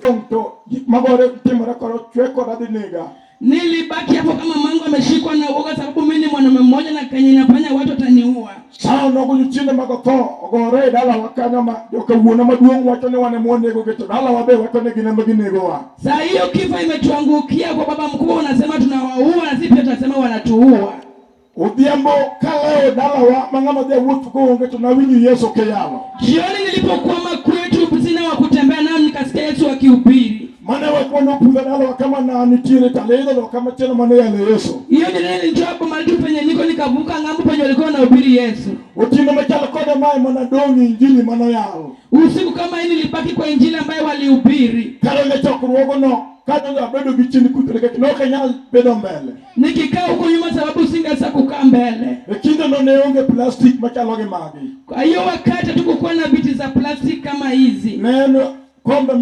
To gik magore timore koro chwe koda dhi nega. Nilibaki hapo kama mango ameshikwa na uoga, sababu mimi ni mwanaume mmoja na kenye nafanya watu wataniua. Sawa nogo jochiende mag otho ogore e dalawa kanyo ma joka wuona maduong' wacho ni wan ema wanegogi to dalawa be wacho ni gin ema ginegowa. Saa hiyo kifo imetuangukia kwa baba mkubwa, wanasema tunawaua na sisi pia tunasema wanatuua. Odhiambo kalewo dalawa ma ng'ama dhi awuoth go onge to nawinjo Yesu kiyalo. Jioni nilipokwama kwetu, sina wa kutembea nao, nikasikia Yesu akihubiri. Mane wach mane opudha dalawa kama na nitiere to alidho loka machielo mane yalo Yesu. Hiyo ndio nilitoa boma letu penye niko, nikavuka ng'ambo penye walikuwa wanahubiri Yesu. Otieno machalo koda mae mana dong' e injili manoyal. Usiku kama hii nilibaki kwa injili ambayo walihubiri. Kadonjo e chokruogono, kadonjo abedo gi chien kucho nikech ne ok anyal bedo mbele. Nikikaa huko nyuma, sababu singeweza kukaa mbele. E kindeno ne onge plastik machalo gi magi. Kwa hiyo wakati hatukukuwa na viti za plastiki kama hizi, Ne en kombe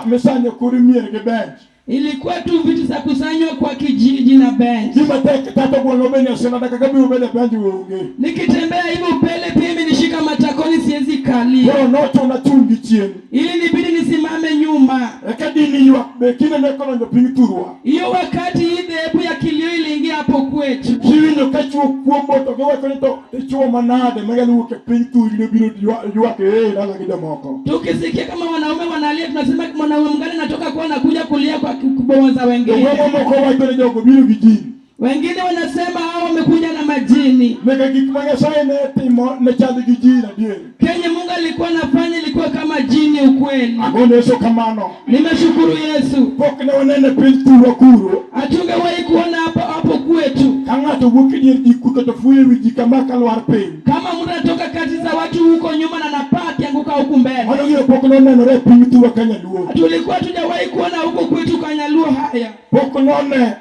misanyo kor mier gi bench. Ilikuwa tu viti za kusanywa kwa kijiji na bench. Gima tek tata gweng'wa bende osina dakika kabiro bedo e bench onge. Nikitembea hivyo upele pia imenishika matakoni, siwezi kalia. Koro nochuna chung' gi chien. Ili nibidi nisimame nyuma. Eka dini ywak be kinde ne kodonjo piny thurwa. Hiyo wakati hii dhehebu ya kilio iliingia hapo kwetu. Kiwinjo ka chuo kuombo to giwacho ni to dichuo manade manyalo wuok e piny thurgi nobiro ywak e dala gi jomoko. Tukisikia kama wanaume wanalia, tunasema mwanaume mgani anatoka kwa anakuja kulia kwa boma za wengine. Jogweng'wa moko wacho ni jogo biro gi jin. Wengine wanasema hao wamekuja na majini. Nyaka gik ma Nyasaye ne timo ne chal gi jin adier. Kenye Mungu alikuwa anafanya ilikuwa kama jini ukweli. Agone Yesu kamano. Nimeshukuru Yesu. Pok ne wanene piny thurwa kuro. Hatungewahi kuona hapo hapo kwetu. Ka ng'ato wuok e dier ji kuto to fuyo e wi ji kama ka lwar piny. Kama mtu anatoka kati za watu huko nyuma na anapaa akianguka huku mbele. Mano gino pok nonenore e piny thurwa ka Nyaluo. Tulikuwa hatujawahi kuona huko kwetu Kanyaluo haya. Pok none.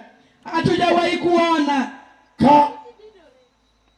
Hatujawahi kuona. Ka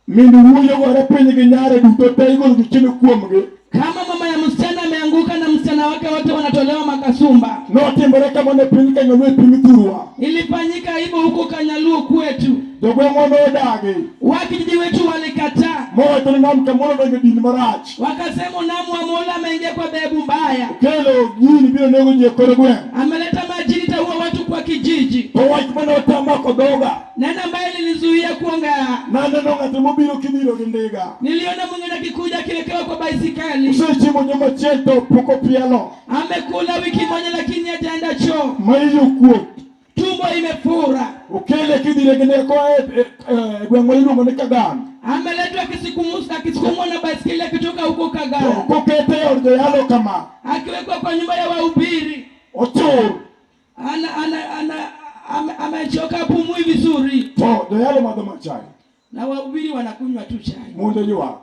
min wuoyo gore piny gi nyare duto te igolo gichiemo kuomgi. Kama mama ya msichana ameanguka na msichana wake wote wanatolewa makasumba. Notimore kamano e piny Kanyaluo e piny thurwa. Ilifanyika hivyo huko Kanyaluo kwetu. Jogweng'wa nodagi. Wakijiji wetu walikataa. Mowacho ni nam kamoro donjo e din marach. Wakasema Namu Amola ameingia kwa dhehebu mbaya. Okelo gini biro nego ji e kor gweng'. Ameleta majini taua watu kwa kijiji. To wach mane otamako dhoga. Neno ambaye lilizuia kuongea. Naneno ng'ato mobiro kidhiro gi ndiga. Niliona mwingine akikuja akiwekewa kwa baisikeli. Osechiemo juma achiel to pok opielo. Amekula wiki moja lakini hajaenda choo. Ma iye okuot. Tumbo imefura. Okele kidhire gi ndiga koa e gweng' ma iluongo ni Kagan. Ameletwa akisukumwa na baisikeli akitoka huko Kagan. Kokete e od joyalo kama. Akiwekwa kwa nyumba ya wahubiri. Otur. Amechoka, pumui vizuri. To joyalo madho mana chai. Na wahubiri wanakunywa tu chai. Monde ywak.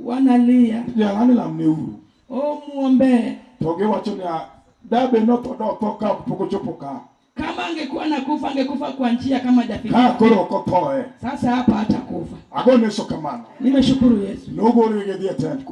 Wanalia. Jalani lamneuru. O muombe. To giwacho niya, dabe notho dotho ka pok ochopo ka. Kama angekuwa nakufa angekufa kwa njia kama hajafika. Ka koro ok othoe. Sasa hapa hatakufa. Agone Yesu kamano. Nimeshukuru Yesu. Nogolo gi dhi e tent,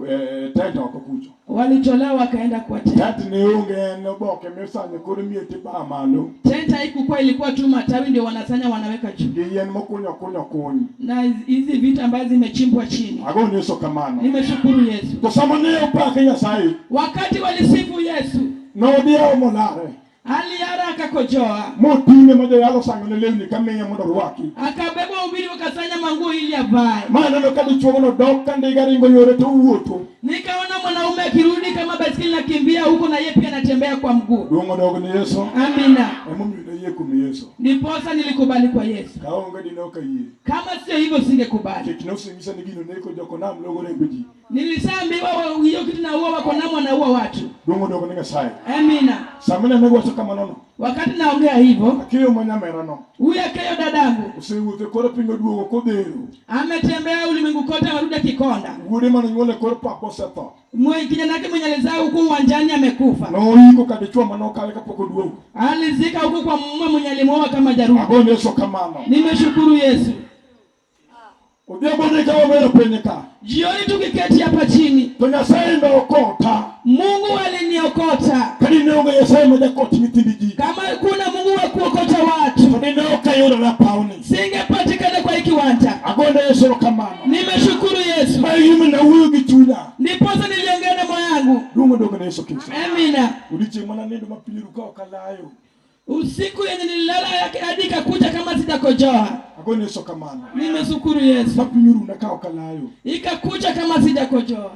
tent oko kucho. Walitolewa wakaenda kwa tent. Tent ne onge en oboke misanyo koro mier tibaa malo. Tent haikukuwa, ilikuwa tu matawi ndio wanasanya wanaweka juu. Gi yien mokunyo kunyo kuny. Na hizi vita ambazo zimechimbwa chini. Agone Yesu kamano. Nimeshukuru Yesu. To sama ne opake Nyasaye. Wakati walisifu Yesu. Nodhi molare. Aliara akakojoa. Moting'e ma joyalo osang'one lewni kamiye mondo orwaki. Akabebwa ubiri wakasanya manguo ili avae. Ma aneno ka dichuogono dok ka ndiga ringo yore to owuotho. Nikaona mwanaume akirudi kama baiskeli nakimbia huko na yeye pia anatembea kwa mguu. Duong' odog ni Yesu. Amina. Emomiyo nayie kuom Yesu. Ndiposa nilikubali kwa Yesu. Kaonge dine ok ayie. Kama sio hivyo singekubali. Nikech noseng'isa ni gino neko jokonam logo remb ji. Nilishaambiwa hiyo kitu naua wako namo wanaua watu. Duong' odog ni Nyasaye. Amina. Sama ne wacho kamano no. Wakati naongea hivyo, Akeyo ma nyamera no. Huyu Akeyo dadangu. Osewuotho e kor piny oduogo kodhero. Ametembea ulimwengu kote amerudi akikonda. Wuode mane onyuolo e kor pap osetho. Kijana yake mwenye alizaa huku uwanjani amekufa. Noyiko ka dichwo mane okawe kapok oduogo. Alizika huku kwa mume mwenye alimuoa kama hajarudi. Agone Yesu kamano. Nimeshukuru Yesu. Odhiambo ni ka wawero piny ka. Jioni tukiketi hapa chini. To Nyasaye nookota. Mungu aliniokota. Ka dine onge Nyasaye ma jakot nyithind ji. Kama kuna Mungu wa kuokota watu. To dine ok ayudora pawni. Singepatikana kwa hii kiwanja. Agone Yesu erokamano. Nimeshukuru Yesu. Ma gima nawuoyo gi chunya. Ndiposa niliongea na moyo wangu. Duong' odog ne Yesu Kristo. Amina. Odiochieng' mana nindo ma piny oru ka ok alayo. Usiku yenye nililala yake hadi ikakucha kama sijakojoa. Agone Yesu kamano. Nimeshukuru Yesu. Ma piny oru na ka ok alayo. Ikakucha kama sijakojoa.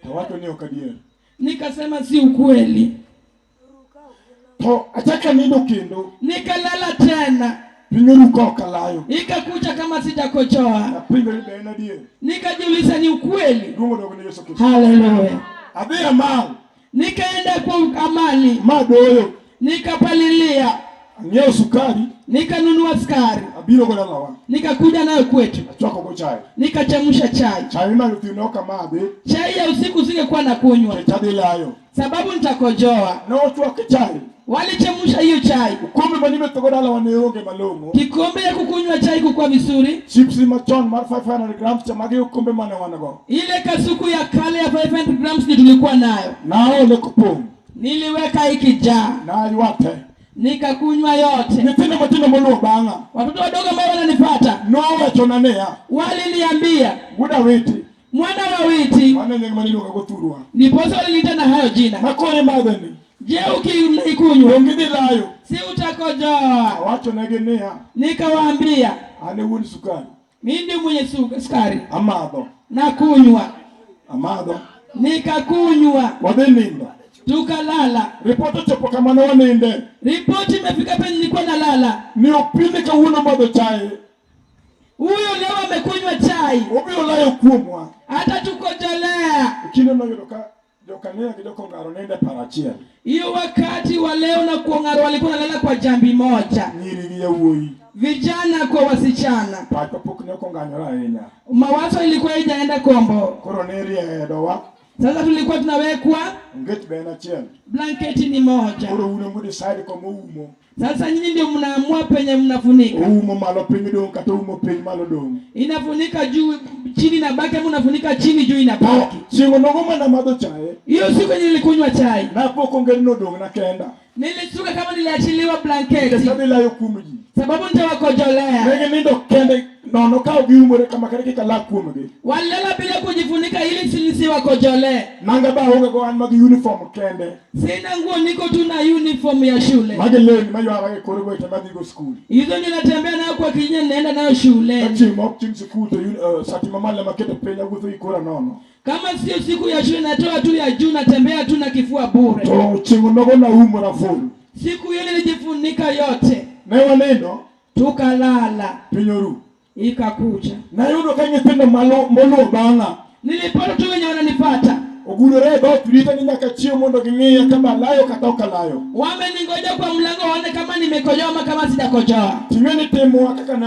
To wacho ni ok adier. Nikasema si ukweli. To achako anindo kendo. Nikalala tena. Piny oru ka ok alayo. Ikakucha kama sijakojoa. Apenjora ni be en adier. Nikajiuliza ni ukweli. Duong' odog ne Yesu Kristo. Haleluya. Adhi amal. Nikaenda kwa amali, Ma doyo. nikapalilia, Ang'iewo sukari. nikanunua sukari, Abiro go dalawa. nikakuja nayo kwetu, Achwako go chai. nikachemsha chai. Chai mar otieno ok amadhi. Chai ya usiku singekuwa na kunywa, Nikech adhi layo. sababu nitakojoa. Nochwak chai. Walichemsha hiyo chai, Okombe mane imethogo dalawa ne onge malong'o. kikombe ya kukunywa chai kukuwa vizuri, Chips machon mar 500 grams cha magi okombe mane wan go. ile kasuku ya kale ya 500 grams ndio tulikuwa nayo, Naole kopong'. niliweka ikijaa, Naywa te. nikakunywa yote. Nyithindo matindo moluwo bang'a Watoto wadogo ambao wananifuata nowachona niya, waliniambia, wuod Awiti, mwana wa Witi, mano e nying mane iluonga go thurwa. ndiposa waliniita na hayo jina. Ma koro imadheni, Je, ukiikunywa donge idhi layo? si utakojoa? Awachonegi niya, Nikawaambia an e wuon sukari. mimi ndio mwenye sukari, Amadho, nakunywa. amadho. Nikakunywa, Wadhi nindo. tukalala. Ripot ochopo kama ne waninde. Ripoti imefika penye nilikuwa nalala, Ni opinde kawuono madho chai. huyo leo amekunywa chai, Obiro layo kuomwa. hata tukojolea. Kinde noyudo ka jokania gi jokongaro nindo e par achiel. Hiyo wakati wa leo na kuong'aro walikuwa nalala kwa jambi moja, Nyiri gi yawuoyi. vijana kwa wasichana. Pachwa pok ne ok onganyore ahinya. Mawazo ilikuwa ijaenda kombo. Koro ne riedowa. Sasa tulikuwa tunawekwa Onget be en achiel. blanketi ni moja. Koro un ema udecide kama oumo. Sasa nyinyi ndio mnaamua penye mnafunika. Oumo malo piny dong' kata oumo piny malo dong'. Inafunika juu chini na baki, ama unafunika chini juu To inabaki. chieng' onogo mana madho chae, Hiyo siku yenye nilikunywa chai napo kongeri nodong' na kenda. nilisuka kama niliachiliwa Nikech blanketi, adhi layo kuom ji. sababu nitawakojolea. Ne ginindo kende nono ka ok giumore kama kata kik alak kuomgi. Walilala bila kujifunika ili nisiwakojolee. Nanga ba aonge go an mag uniform kende. Sina nguo, niko tu na uniform ya shule. Magi lewni maywara e kor gwenge madhigo skul. Hizo ndio natembea nayo kwa kijiji, naenda nayo Ka shuleni. chieng' ma ok chieng' sikul to sati mamalo ema aketo piny awuotho gi kora nono. Kama sio siku ya shule, natoa tu ya juu, natembea tu na kifua bure. To chieng' onogo naumora full. Siku hiyo nilijifunika yote, Ne wanindo tukalala, piny oru. ikakucha. Nayudo ka nyithindo moluwo bang'a Nilipata tu wenye wananifuata, ogurore e dhoot rita ni nyaka chiew mondo ging'iya ka alayo kata ok alayo. Wameningoja kwa mlango waone kama nimekojoa ama kama sijakojoa. Ting'e ni timwa kaka ne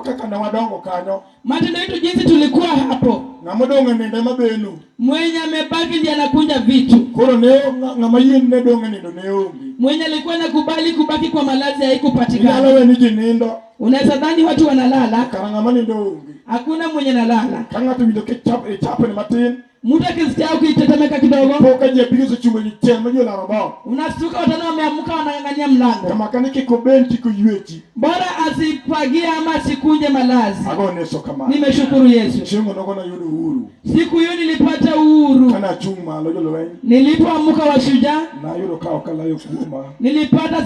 kaka ne wadongo kanyo. Matendo yetu jinsi tulikuwa hapo, Ng'ama odong' e nindo ema beno. mwenye amebaki ndiye anakunja vitu. Koro ne ng'ama yien ne dong' e nindo ne onge. Mwenye alikuwa anakubali kubaki kwa malazi Inyalo haikupatikana. we ni ji nindo Unaweza dhani watu wanalala, kara ng'ama nindo onge. hakuna mwenye nalala. Ka ng'ato winjo kichapni matin, Mtu akisikia ukitetemeka kidogo, po ka ji abich osechungo ji chiel ma ji olaro dhoot. unastuka, watano wameamka wanang'ang'ania mlango. Kama kani kik oben kik oywechi. Bora asifagie ama asikunje malazi. Agone Yesu kamano. Nimeshukuru Yesu. Chieng' onogo nayudo uhuru. Siku hiyo nilipata uhuru. Kane achung' malo jolweny, Nilipoamka washujaa, nayudo ka ok alayo kuoma. nilipata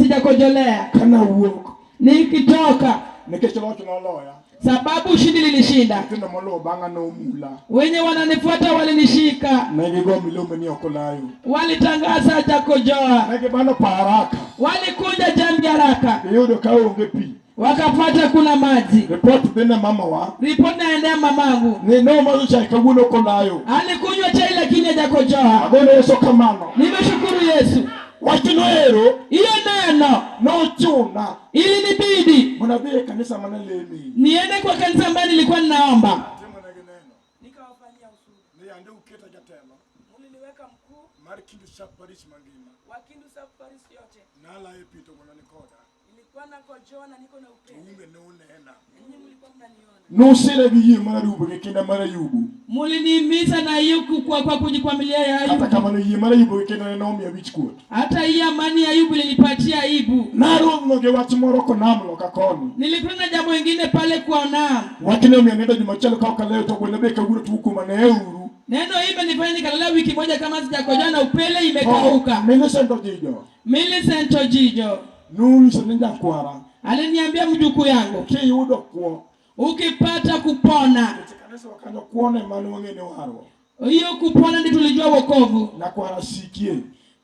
sijakojolea. Kane awuok, Nikitoka nikech loch noloya, sababu ushindi lilishinda. nyithindo moluwo bang'a nomula. Wenye wananifuata walinishika, Ne gigo milome ni ok olayo. walitangaza hajakojoa, Ne gibano pa haraka. walikunja jambi haraka, Giyudo ka onge pi. wakapata kuna maji. Ripot dhi ne mamawa Ripoti naendea mamangu, ni nomadho chai kawuono ok olayo. alikunywa chai lakini hajakojoa. Agone Yesu kamano. Nimeshukuru Yesu. Wachno ero Hiyo neno nochuna ilinibidi mondo adhi e kanisa mane leme. niende kwa kanisa ambayo nilikuwa ninaomba. Timonegi neno. Nikawafanyia ushuhuda. Ni ande uketa jatelo Mliniweka mkuu mar Kindu Sub Parish mangima. wa Kindu Sub Parish yote. Nalayo pi to gono ni koda. Nilikuwa nakojoa na niko na To upendo. un be ne unena. Ninyi mlikuwa mnaniona. Nusira gi yie mar Ayubu gi kinda mar Ayubu. Mulinihimiza na hiyo kwa kujikwamilia ya Kata Ayubu. kamano yie mar Ayubu gi kinda ne nomiya wich kuot. Hata hii amani ya Ayubu ilinipatia aibu. Naromo gi wach moro konam loka koni. Nilikutana na jambo ingine pale kwa Naam. Wachni omiyo anindo jumachielo ka ok alewo to gweno be kawuono to ukuma ne uru. Neno hii imenifanya nikalala wiki moja kama sijakojoa na upele imekauka. Millicent Ojijo Millicent Ojijo nonyiso ni nyakwara aliniambia mjukuu yangu, kiyudo kwo ukipata kupona, nikech kanisa wa kanyo kwone mane wang'e ni warruok. Hiyo kupona ndio tulijua wokovu. Nyakwara sikie.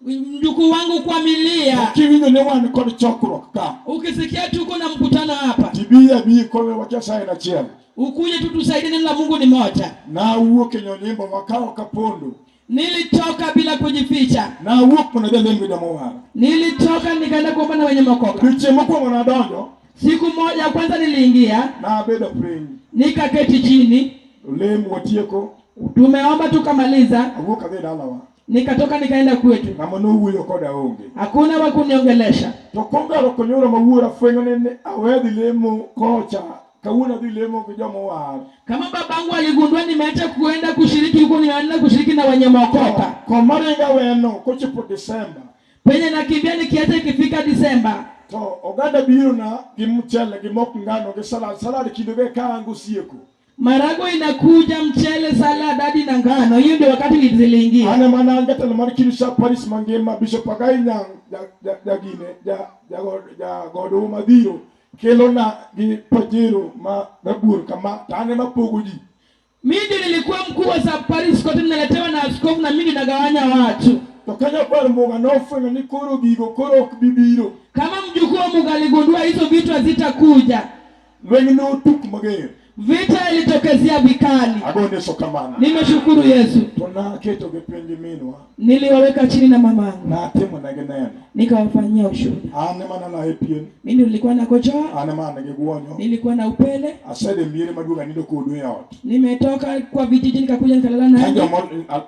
Mjukuu wangu kwa milia, Kiwinjo ni wan kod chokruok ka ukisikia tuko na mkutano hapa, tibi abi kowe wach Nyasaye en achiel. Ukuje tu tusaidie, neno la Mungu ni moja. Nawuok e Nyonyimbo wakawo Kapondo. Nilitoka bila kujificha, Nawuok mondo adhi alem gi joma owar. Nilitoka nikaenda kuomba na wenye mokoka. Odiochieng' mokwongo nadonjo, Siku moja ya kwanza niliingia, nabedo piny. Nikaketi chini, Olem watieko, tumeomba tukamaliza, awuok adhi dalawa. Nikatoka nikaenda kwetu. Ng'ama nowuoyo koda onge. Hakuna wa kuniongelesha. To kongaro konyoro ma wuora fwenyo ni awe dhi lemo kocha, kawuono adhi lemo gi joma owar. Kama babangu aligundua nimeacha kuenda kushiriki huko, nimeenda kushiriki na wenye mokoka. Koma ringa weno kochopo Desemba. Penye nakimbia nikiacha ikifika Desemba. To oganda biro na gi mchele gi mok ngano gi salad, salad kindo ge kaango sieko. Marago inakuja, mchele, salad hadi na ngano. Hiyo ndio wakati ziliingia. Ane mana an jatelo mar Kirisha Paris mangima Bishop Agai Nyang jagine jagodo madhiro kelona gi pajero ma rabuor kama to an ema pogo ji. Mimi ndio nilikuwa mkuu wa Sub Paris kote, naletewa na askofu na mimi nagawanya watu. To kanyo bar Muga nofwenyo ni koro gigo koro ok bi biro. Kama mjukuu wa Muga aligundua hizo vitu hazitakuja. Lweny notuk mager. Vita ilitokezea vikali. Agone erokamano. Nimeshukuru Yesu. To naketo gi piny gi minwa. Niliwaweka chini na mamangu. Natimo negi neno. Nikawafanyia ushuhuda. An ema nalayo pien. Mimi nilikuwa nakojoa. An ema ne giguonyo. Nilikuwa na upele. Asedhi miere maduong' anindo kodu e ot. Nimetoka kwa vijiji nikakuja nikalala na. Ka joma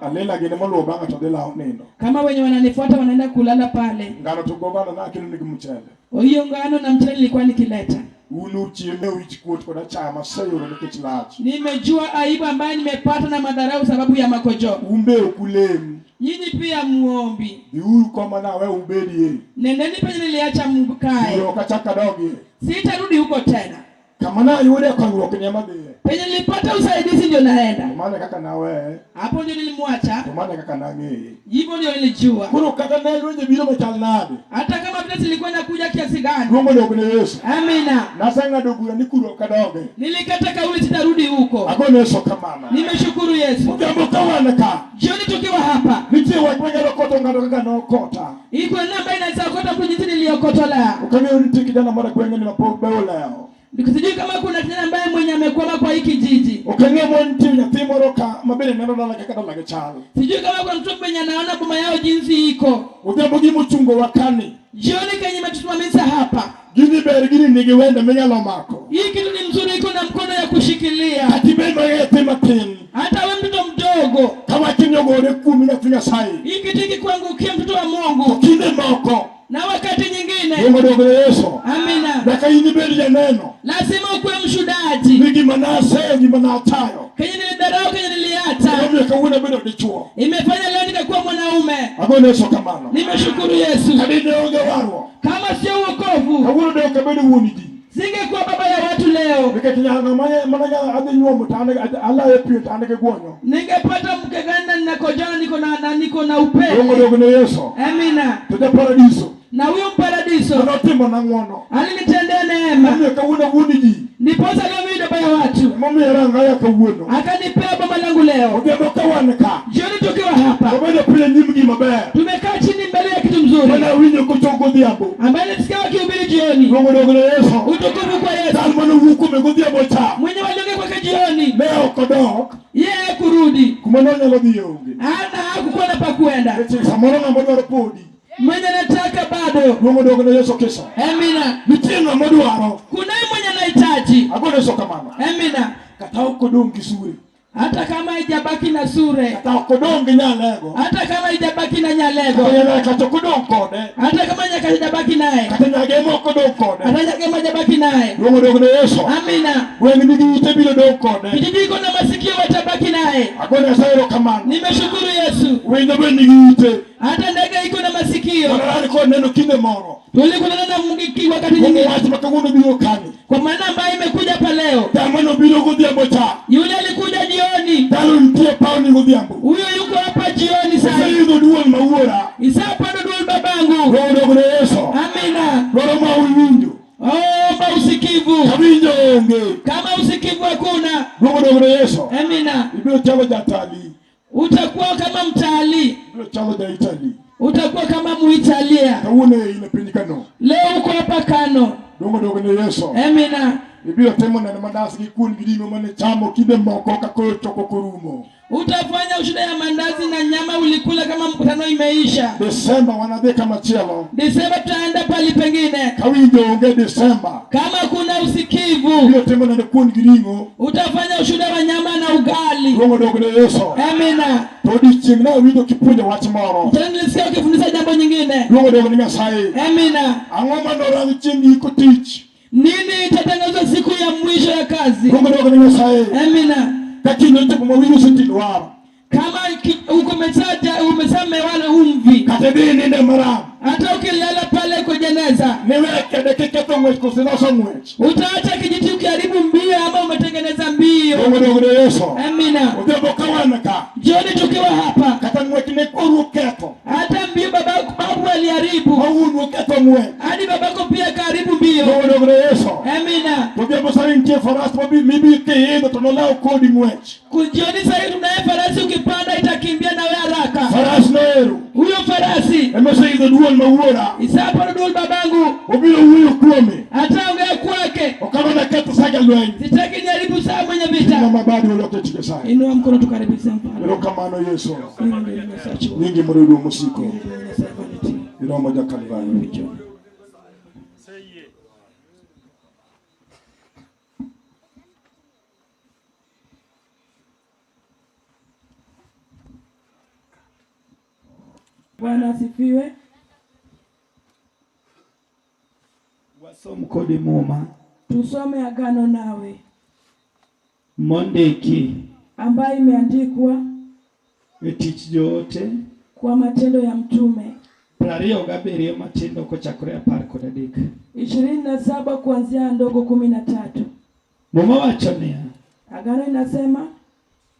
alela gini moluwo bang'a to dhi lawo nindo. Kama wenye wananifuata wanaenda kulala pale. Ngano to gogano nakelo nigi mchele. Hiyo ngano na mchele nilikuwa nikileta. Un uchieme wich kuot kod achaya maseyudo nikech lach. Nimejua aibu ambayo nimepata na madharau sababu ya makojo. Un be ok ulem. Nyinyi pia muombi. Dhiuru koma nawe ubedie. Nendeni penye niliacha mkae. Kuro ok achak adogie. Sitarudi huko tena. Kama nayude konyruok ni ema dhiye. Penye nilipata usaidizi ndio naenda. To mano e kaka naweye. Hapo ndio nilimwacha. To mano e kaka nang'eye. Hivyo ndio nilijua. Koro kata ne lwenje biro machal nade. Hata kama vita zilikuwa inakuja kiasi gani. Luongo dog ne Yesu. Amina. Naseng'ado bura ni kuro ok adoge. Nilikata kauli sitarudi huko. Agone Yesu kamano. Nimeshukuru Yesu. Odhiambo ka wan ka. Jioni tukiwa hapa. Nitie wach manyalo koto ng'ato kaka nokota. Iko namba inaweza kota mtu jinsi niliokotola. Ok ang'eyo ni nitie kijana moro e gweng'ni mapok be olewo. Sijui kama kuna kijana ambaye mwenye amekwama kwa hiki kijiji. Ok ang'eyo mo nitie nyathi moro ka ma bende neno dalagi kaka dalagi chal. Sijui kama kuna mtu mwenye anaona boma yao jinsi iko. Odhiambo gima ochungo wa kani. Jioni kenye imetusimamisha hapa. Gini ber gini nigi wende minyalo mako. Hii kitu ni mzuri, iko na mkono ya kushikilia. Kata ibed mana nyathi matin. Hata wewe mtoto mdogo. Ka wach ni ogore kuomi nyathi Nyasaye. Hii kitu ikikuangukia mtoto wa Mungu. To kinde moko. Na wakati nyingine. Mungu odog ne Yesu. Amina. Nyaka in ibed janeno. Lazima ukuwe mshuhudaji. Ni gima naseyo, gima nachayo. Kenye nilidharau, kenye niliacha. Emomiyo kawuono abedo dichuo. Imefanya leo nikakuwa mwanaume. Agone Yesu kamano. Nimeshukuru Yesu. Ka dine onge warruok. Kama sio wokovu. Kawuono de ok abedo wuon ji. Singekuwa baba ya watu leo. Nikech ng'ama mana adhi nyuomo to an alayo pien to an gi guonyo. Ningepata mke gani na ninakojana niko na niko na upele. Luongo dog ne Yesu. Amina. To ja paradiso. Na huyo mparadiso. Notimo na ng'wono. Alinitendea neema. Emomiyo kawuono wuon ji. Ndiposa leo mimi baba ya watu. Emomiyo arangaya kawuono. Akanipea boma langu leo. Odhiambo ka wan ka. Jioni tukiwa hapa. Wabedo piny e nyim gima ber. Tumekaa chini mbele ya kitu mzuri. Mana winjo kochok godhiambo. Ambaye nilisikia wakihubiri jioni. Luongo dog ne Yesu. Utukufu kwa Yesu. Jal mane owuok kuome godhiambo cha. Mwenye waliongea kwake jioni. Ne ok odok. Yeye hakurudi. Kuma nonyalo dhiye onge. Hana hakukuwa na pa kwenda. Nikech samoro ng'ama dwaro podi. Mwenye anataka bado. Luongo dog ne Yesu Kristo. Amina. Nitie ng'ama dwaro. Kunaye mwenye anahitaji. Agone Yesu kamano. Amina. Kata ok odong' gi sure. Hata kama haijabaki na sure. Kata ok odong' gi nyalego. Hata kama haijabaki na nyalego. Kata nyalego ok odong' kode. Hata kama nyaka hajabaki naye. Kata nyagema ok odong' kode. Hata nyagema hajabaki naye. Luongo dog ne Yesu. Amina. Gweng' nigi ite biro dong' kode. Kijiji iko na masikio watabaki naye. Agone Nyasaye erokamano. Nimeshukuru Yesu. Winjo be nigi ite. Hata ndege iko na masikio. Wanarani kod neno kinde moro. Tulikutana na Mungu wakati Kuom nyingine, wach ma kawuono biro kani. kwa maana ambayo imekuja hapa leo. Dama nobiro godhiambo cha. Yule alikuja jioni, Dhano nitie pawni godhiambo. huyo yuko hapa jioni sasa. Oseidho duol ma wuora. Isapando duol babangu. Roho odog ne Yesu. Amina. Dwaro ma uwinjo. Omba usikivu. Kawinjo onge. Kama usikivu hakuna, Roho odog ne Yesu. amina, Ibiro chalo jatali. utakuwa kama mtalii, Ibiro chalo ja Italy. utakuwa kama Muitalia. Kawuono e in e piny Kano. Leo uko hapa Kano. Roho odog ne Yesu. Amina. Ibiro temo neno mandas gi kuon gi ring'o mane chamo kinde moko ka koyo choko korumo. Utafanya ushuhuda ya mandazi na nyama ulikula kama mkutano imeisha. Desemba wanadhi kamachielo. Desemba tutaenda pali pengine. Kawinjo onge Desemba. Kama kuna usikivu, Ibiro temo neno kuon gi ring'o. utafanya ushuhuda wa nyama na ugali. Roho odog ne Yesu. Amina. To odiochieng' ne awinjo kipuonjo wach moro. Tena nilisikia ukifundisha jambo nyingine. Roho odog ne Nyasaye. Amina. Ang'o manorang chieng' giko tich? Nini itatangazwa siku ya mwisho ya kazi? Roho odog ne Nyasaye. Amina. Ka kiny ochopo ma winjo osetilwar. Kama uko umeshamewala umvi, Kata idhi ninde maram. hata ukilala pale kwa jeneza Niwe kede kiketho ng'wech koso iloso ng'wech. utaacha kijiti ukiharibu mbio ama umetengeneza mbio. Roho odog ne Yesu. Amina. Odhiambo ka wan ka. Jioni tukiwa hapa, Kata ng'wech ne koru oketho. hata mbio baba babu aliharibu, Ma wuonu oketho ng'wech. hadi babako pia kaharibu mbio. Roho odog ne Yesu. Amina. Odhiambo sani nitie faras mibi kiidho to nolaw kodi ng'wech. Jioni sahii tunaye farasi, ukipanda itakimbia nawe haraka. Faras noero. Huyo farasi Ema oseidho duol ma wuora. isaparo duol babangu, Obiro wuoyo kuome. ataongea kwake. Ok anona ketho sa jalweny. Sitaki niharibu saa mwenye Ina vita. mabadi olok e tich Nyasaye. Inua mkono tukaribishe mfalme. Erokamano Yesu. Mimi ndio Nyasaye wa- Nyingi mondo oduong' mosiko. Mimi ndio Nyasaye wa Vanity. Iromo ja Kalvario. Bwana asifiwe. Wasom kodi muma Tusome agano nawe mondiki ambayo imeandikwa e tich joote kwa Matendo ya Mtume 27 matindo kochakore 13. 27 kuanzia ndogo 13. Muma wacho niya, Agano inasema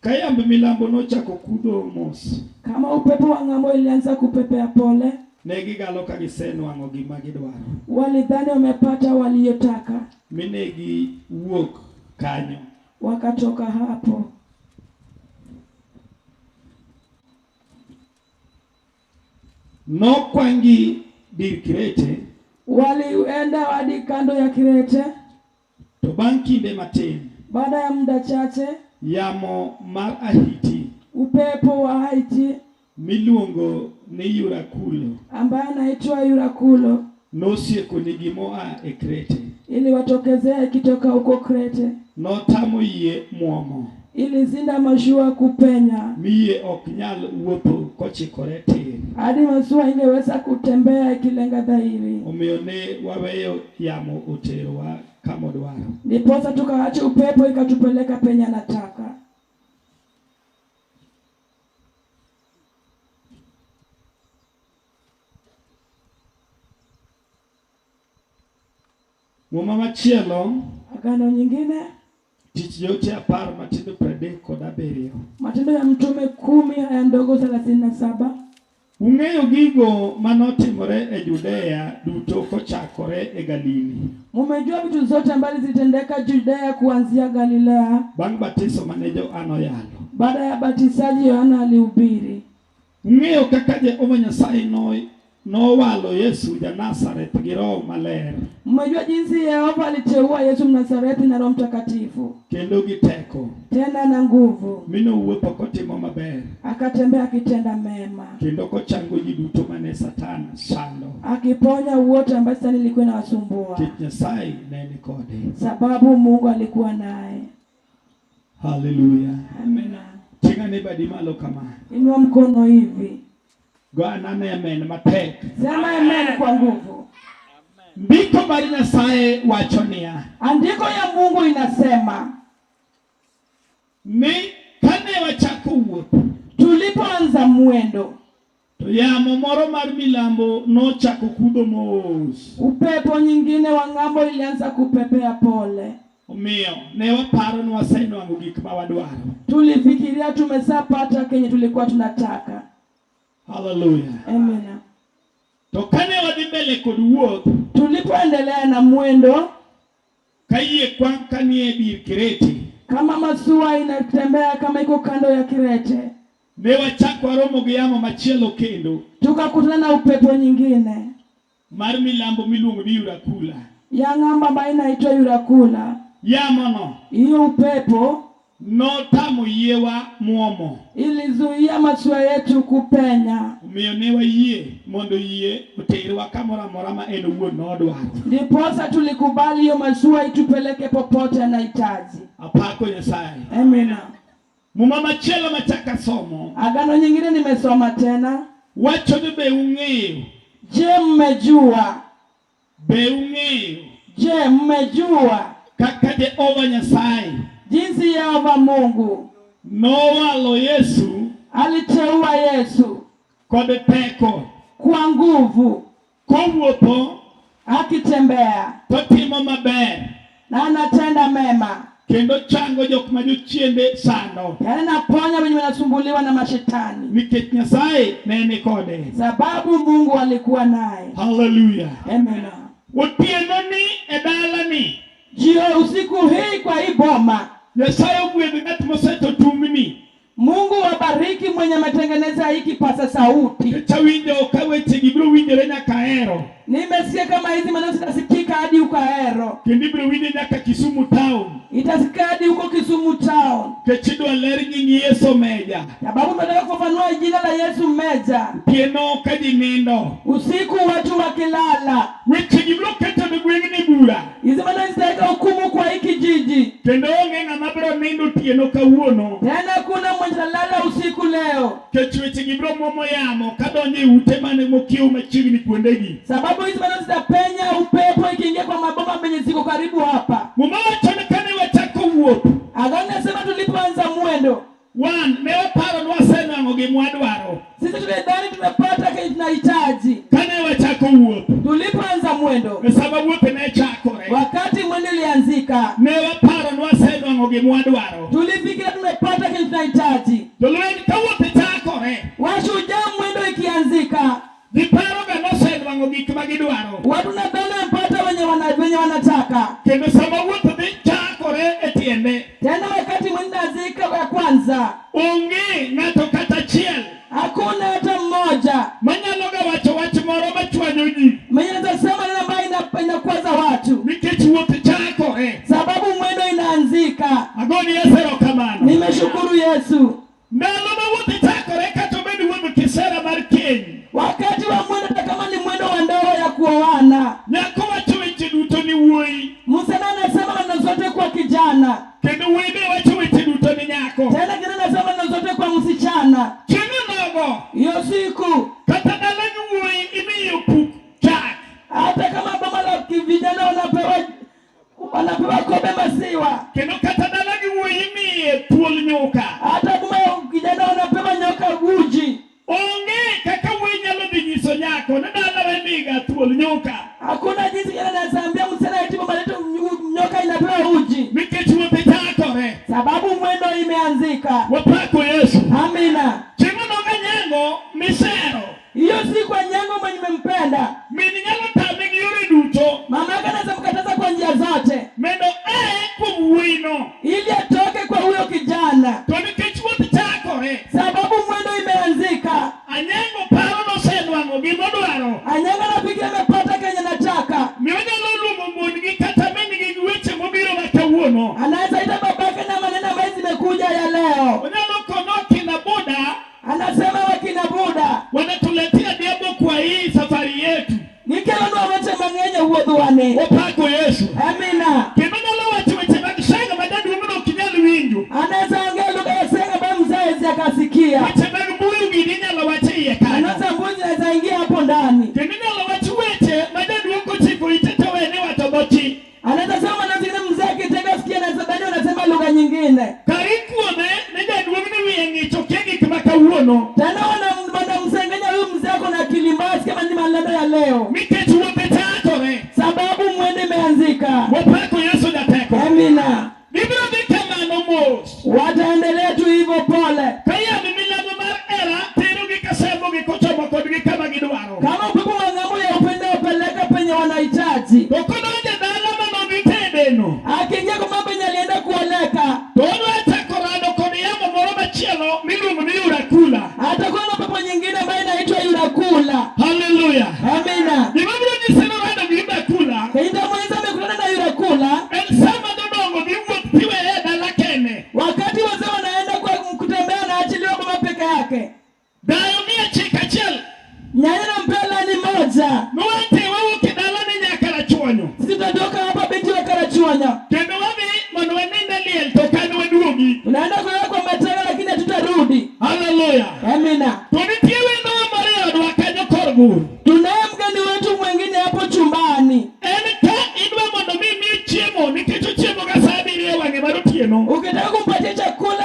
ka yamb milambo nochako kudho mos, kama upepo wa ng'ambo ilianza kupepea pole, ne gigalo ka gisenwang'o gima gidwaro, walidhani wamepata waliyotaka, mi ne giwuok kanyo. wakatoka hapo. Nokwang'gi dir Krete, Walienda hadi kando ya Krete. to bang' kinde matin, Baada ya muda chache, yamo mar ahiti upepo wa Haiti miluongo ni Yurakulo ambaye anaitwa Yurakulo nosiekonigi moa e Krete. iliwatokezea ikitoka huko Krete, Notamo yie muomo, ilizinda mashua kupenya mi yie ok nyal wuotho kochikore tir. hadi mashua ingeweza kutembea ikilenga dhahiri. Omiyo ne waweyo yamo oterowa kamodwaro. Ndiposa tukaacha upepo ikatupeleka penye anataka. Muma machielo, Agano nyingine, Tich Joote 10 matindo 37. Matendo ya Mtume 10 aya ndogo 37. Ung'eyo gigo manotimore e Judea duto kochakore e Galili, Mumejua vitu zote ambavyo zilitendeka Judea kuanzia Galilea, bang' batiso mane Johana oyalo. baada ya batizaji Yohana alihubiri. Ung'eyo kaka Jehova Nyasaye nowalo Yesu ja Nazareth gi Roho Maler Mmejua jinsi Yehova aliteua Yesu Mnazareti na Roho Mtakatifu, kendo gi teko, tena na nguvu, mi nowuotho kotimo maber akatembea akitenda mema, kendo kochango ji duto mane Satan sando, akiponya wote ambao shetani ilikuwa inawasumbua, nikech Nyasaye ne ni kode. sababu Mungu alikuwa naye. Haleluya. Amina. Ting'ane badi malo kama. Inua mkono hivi, Go anane amen matek. sema amen kwa nguvu. Ndiko mar Nyasaye wacho niya, Andiko ya Mungu inasema ni kane wachako wuoth tulipoanza mwendo to To yamo moro mar milambo nochako kudho mos. Upepo nyingine wa ng'ambo ilianza kupepea pole. Omiyo ne waparo ni wasenwang'o gik ma wadwaro. Tulifikiria tumesapata kenye tulikuwa tunataka. Haleluya. Amen. To kane wadhi mbele kod wuoth, Tulipoendelea na mwendo, ka yie kwang' ka nie dir Krete, kama masua inatembea kama iko kando ya Kirete, ne wachako waromo gi yamo machielo kendo tukakutana na upepo nyingine mar milambo miluongo ni Yurakula. Ya ng'ambo ambayo inaitwa Yurakula. Yamono Hiyo upepo notamo yiewa muomo. Ilizuia masua yetu kupenya. Omiyo ne wayie mondo yie oterwa kamoro amora ma en owuon nodwaro. Ndiposa tulikubali hiyo mashua itupeleke popote anahitaji. Apako Nyasaye. Amina. Muma machielo machako asomo Agano nyingine nimesoma tena. Wacho ni be ung'eyo, Je, mmejua? Be ung'eyo Je, mmejua kaka Jehova Nyasaye jinsi Yehova Mungu nowalo Yesu aliteua Yesu kod teko kwa nguvu, kowuotho akitembea totimo maber na anatenda mema, kendo chango jok ma jochiende sando tena anaponya wenye wanasumbuliwa na mashetani, nikech Nyasaye ne ni kode. Sababu Mungu alikuwa naye. Haleluya. Amen. Otieno ni e dalani Jio usiku hii kwa hii boma, Nyasaye ogwedh ng'at moseto tumni. Mungu wabariki mwenye ametengeneza hii kipasa sauti. Nikech awinjo ka wechegi biro winjore nyaka Ahero. Nimesikia kama hizi maneno zitasikika hadi huko Ahero, Kendo ibiro winje nyaka Kisumu town. Itasikika hadi huko Kisumu town, Nikech idwa ler nying Yesu Meja. Sababu tunataka kufafanua jina la Yesu Meja. Otieno ka ji nindo. Usiku watu wakilala, Wechegi biro keto ne gweng'ni bura. Hizi maneno zitaweka hukumu kwa hii kijiji. Kendo onge ng'ama biro nindo otieno kawuono. Tena kuna mwenye atalala usiku leo, Nikech wechegi biro muomo yamo kadonjo e ute mane mokiewo machiegni kuondegi. Sababu hizi maneno zitapenya upepo ikiingia kwa maboma menye ziko karibu hapa. Muma wacho ni kane wachako wuoth, Agano nasema tulipoanza mwendo, wan ne waparo ni wasenwang'o gima wadwaro. Sisi tulidhani tumepata kile tunahitaji. Kane wachako wuoth, Tulipoanza mwendo, e sama wuoth ne chakore, wakati mwendo ulianzika, ne waparo ni wasenwang'o gima wadwaro. Tulifikiria tumepata kile tunahitaji. Jolweny ka wuoth chakore, Washujaa mwendo ikianzika, ji paroga nosenwang'o gik ma gidwaro. Watu nadhani wamepata wenye wanataka. Kendo sama wuoth dhi chakore e tiende, Tena wakati mwendo unaanzika ya kwanza, onge ng'ato kata achiel hakuna hata mmoja manyalo ga wacho wach moro machwanyo ji. mwenye anaweza sema neno ambayo inakwaza watu, Nikech wuoth chakore. sababu mwendo inaanzika. Agoni Yesu erokamano. Nimeshukuru Yesu. Ndalo ma wuoth chakore kata obed wuodh kisera mar keny, Wakati wa mwendo, hata kama ni mwendo wa ndoa ya kuoana, nyako wacho weche duto ni wuoyi, msichana anasema maneno zote kwa kijana, kendo wuoyi be wacho weche duto ni nyako. Tena kijana anasema maneno zote kwa msichana. Chieng' onogo, Hiyo siku kata dala gi wuoyi imiyo puk chak, hata kama boma la vijana wanapewa kobe maziwa, kendo kata dala gi wuoyi imiye thuol nyuka. Hata boma ya kijana wanapewa nyoka uji. Onge kaka wuoyi nyalo dhi nyiso nyako ni dalawa imiga thuol nyuka. Hakuna jinsi kijana anaweza ambia msichana eti boma letu nyoka inapewa uji, Nikech wuoth chakore. sababu mwendo imeanzika. Wapako Yesu. Amina. Chieng' onogo Anyango misero, Hiyo siku Anyango mwenye nimempenda, min nyalo tame gi yore duto mama yake anaweza mkataza kwa njia zote mondo ae kuom wuoyino, ili atoke kwa huyo kijana, to nikech wuoth chakore, sababu mwendo imeanzika. Anyango paro nosenwang'o gimodwaro, Anyango anafikiria amepata kenye anataka, mi onyalo luongo mon-gi kata min-gi gi weche mobiro ma kawuono. Anaweza ita babake na maneno ambayo zimekuja ya leo. Onyalo kono kina Buda, Anasema wakina Buda wanatuletea diabo kwa hii safari yetu. lendo ya leo, Nikech wuothe chakore. Sababu mwendo imeanzika. Wapako Yesu jateko. Amina. Gibiro dhi kamano mos. Wataendelea tu hivyo pole, Ka yamo milambo mar hera terogi kasembogi kochomo kodgi kama gidwaro. Kama upepo wa ng'ambo ya upendo wapeleka penye wanahitaji. To kodonjo e dala manodhi tedeno, Akiingia kwa mambo yenye alienda kuoleka, to odwa chako rado kod yamo moro machielo miluongo ni Urakula. Atakuwa na pepo nyingine ambayo inaitwa Yurakula. Haleluya. Amina. Gima biro nyise ni orado gi Urakula Itamuuliza amekutana na Yurakula en sama jodongo dhi wuoth tiweye e dala kende. Wakati wazee wanaenda kwa kutembea, anaachiliwa baba peke yake. Dayo miya chik achiel. Nyanya na mpela ni moja. Nowacho wawuok e dala ni nyaka Rachuonyo. Sisi tutatoka hapa binti wa Karachuonyo. Kendo wadhi mondo wanind e liel to kan waduogi. Tunaenda kulala kwa matanga lakini hatutarudi. Haleluya. Amina. To nitie wendowa moro e odwa kanyo kor gur. Tunaye mgeni wetu mwingine hapo chumbani. En ka idwa mondo mi imiye chiemo nikech ochiemo ga sa abiriyo e wang'e mar otieno. Ukitaka kumpatia chakula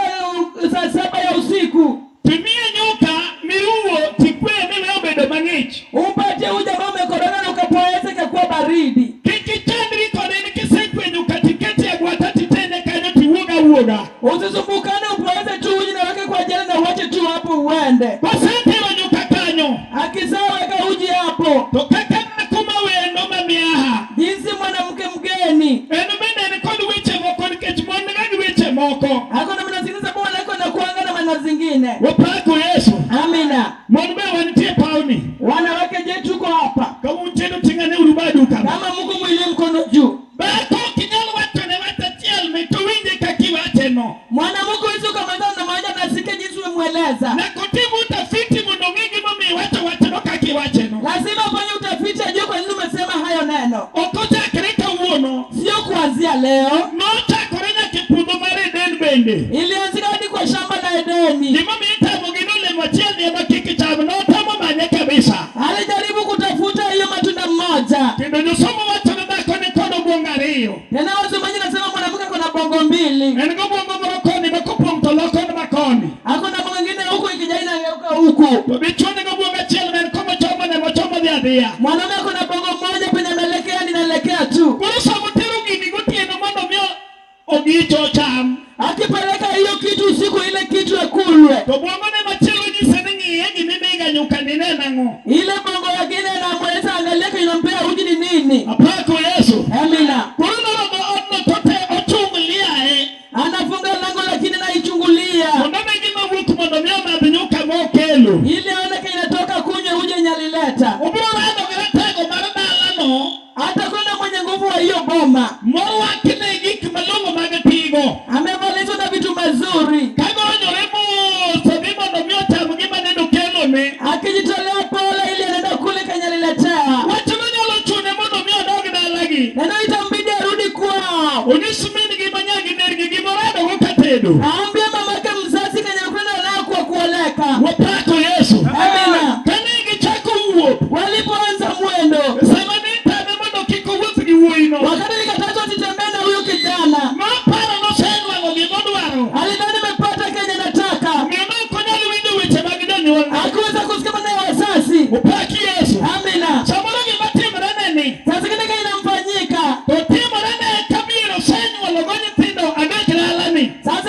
saa 7 ya usiku, Timiye nyuka miruwo tikweye miwe obedo mang'ich. Umpatie huyu jamaa umekoroga na ukapoeza ikakuwa baridi. Kik ichandri kode nikisekwe nyuka tiketi e agwata titene kanyo tiwuog awuoga. Usisumbukane, upoeze tu uji na weke kwa jela na uache tu hapo uende. Kosetero nyuka kanyo, Akisaweka uji hapo, to kaka dhako ma wendo ma miaha, jinsi mwanamke mgeni en bende en kod weche moko nikech mon ga gi weche moko. ako na maneno zingine sababu wanawake wanakuanga na maneno zingine. Wapako Yesu. Amina. Mon be wantie pauni. Wanawake je, tuko hapa? Ka un chendo ting'ane uru badu kama. Kama Mungu mwilie mkono juu. Dhako ok inyal wacho ne wach achiel mit owinje kaka iwache no. Mwanamke huyu kama na moja na asikie jinsi umemweleza. Nyaka otim utafiti mondo ong'e gimomiyo iwacho wachno kaka iwache no. Lazima afanye utafiti ajue kwa nini umesema hayo neno. Ok ochakre kawuono. Sio kuanzia leo. Nochakore nyaka e puodho mar Eden bende. Ilianzia hadi kwa shamba la Edeni. Gimomiyo itamogi ni olemo achiel ni ema kik icham, notemo manye kabisa. Alijaribu kutafuta hiyo matunda mmoja. Kendo josomo wacho ni dhako ni kod obwongo ariyo. Tena wasomaji nasema mwanamke ako na bongo mbili. En gi obwongo moro koni ma kopong' to loko ni makoni. Ako na bongo ingine huku ikija inageuka huku. To dichuo nigi obwongo achiel ma en komochomo ne mochomo dhi adhiya. Mwanaume ako na bongo moja penye ameelekea ninaelekea tu. Koro sama otero gini gotieno mondo mi ogicho ocham. Akipeleka hiyo kitu usiku, ile kitu ikulwe. To bongo ne machielo nyise ni ng'iye gima imiga nyuka ni ne nang'o. Ile bongo ya gine inamweleza angalia kenye unampea uji ni nini. Apako Yesu. Amina. Koro noromo odno to te ochungliae. Anafunga lango lakini anaichungulia. Mondo ne gima wuok mondo mi omadh nyuka mokelo. Ili aone kenye inatoka kunywa uji yenye alileta. Obiro rado gi ratego mar dalano. Atakwenda mwenye nguvu wa hiyo boma. Morwakne gik malong'o mag tigo. Amevalishwa na vitu mazuri. Kagonyore mos odhi mondo mi ocham gima nende okelone. Akijitolea pole ili anaenda kule kenye aliletea. Wach manyalo chune mondo mi odog dalagi. Neno itambidi arudi kwao. Onyis min-gi ma nyagi nergi gima oradogo katedo. Aambie mamake mzazi kenye alikwenda nayo kwa kuoleka. Wapako Yesu. Amina. Kane gichako wuoth, Walipoanza mwendo, sama ne itame mondo kik owuoth gi wuoyino, wakati nikatazwa asitembee na huyu kijana, noparo nosenwang'o gimodwaro. Alidhani nimepata kenye nataka. Omiyo ne ok onyal winjo weche mag jonyuolne. Hakuweza kusikia maneno ya wazazi. Wapako